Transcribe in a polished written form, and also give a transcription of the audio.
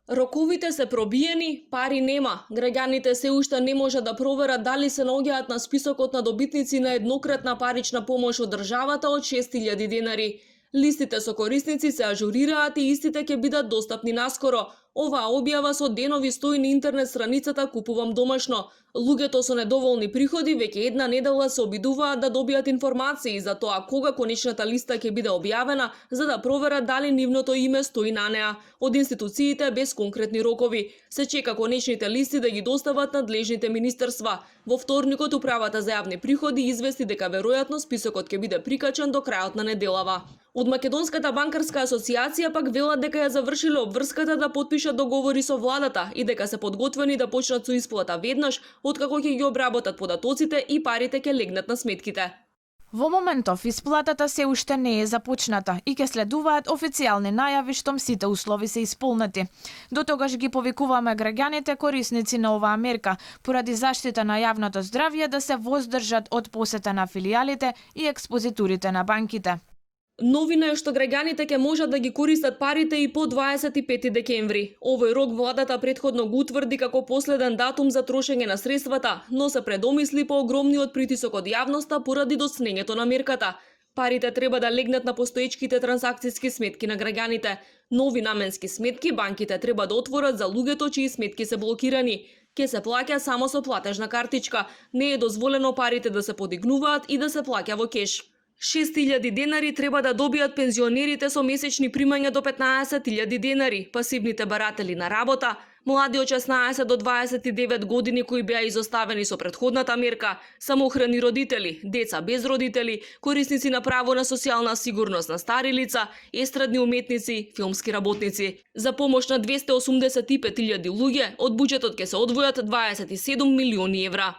Роковите се пробиени, пари нема. Граѓаните се уште не може да проверат дали се наоѓаат на списокот на добитници на еднократна парична помош од државата од 6.000 денари. Листите со корисници се ажурираат и истите ќе бидат достапни наскоро. Оваа објава со денови стои на интернет страницата Купувам домашно. Луѓето со недоволни приходи веќе една недела се обидуваат да добијат информации за тоа кога конечната листа ќе биде објавена, за да проверат дали нивното име стои на неа. Од институциите без конкретни рокови се чека конечните листи да ги достават надлежните министерства. Во вторникот Управата за јавни приходи извести дека веројатно списокот ќе биде прикачен до крајот на неделава. Од Македонската банкарска асоциација пак велат дека ја завршиле обврската да потпишат договори со владата и дека се подготвени да почнат со исплата веднаш, откако ќе ги обработат податоците и парите ќе легнат на сметките. Во моментов исплатата се уште не е започната и ќе следуваат официјални најави штом сите услови се исполнети. До тогаш ги повикуваме граѓаните корисници на оваа мерка поради заштита на јавното здравје да се воздржат од посета на филијалите и експозитурите на банките. Новина е што граѓаните ќе можат да ги користат парите и по 25 декември. Овој рок владата претходно го утврди како последен датум за трошење на средствата, но се предомисли по огромниот притисок од јавноста поради доцнењето на мерката. Парите треба да легнат на постоечките трансакциски сметки на граѓаните. Нови наменски сметки банките треба да отворат за луѓето чии сметки се блокирани. Ке се плаќа само со платежна картичка. Не е дозволено парите да се подигнуваат и да се плаќа во кеш. 6.000 денари треба да добијат пензионерите со месечни примања до 15.000 денари, пасивните баратели на работа, млади од 16 до 29 години кои беа изоставени со претходната мерка, самоохрани родители, деца без родители, корисници на право на социјална сигурност на стари лица, естрадни уметници, филмски работници. За помош на 285.000 луѓе од буџетот ќе се одвојат 27 милиони евра.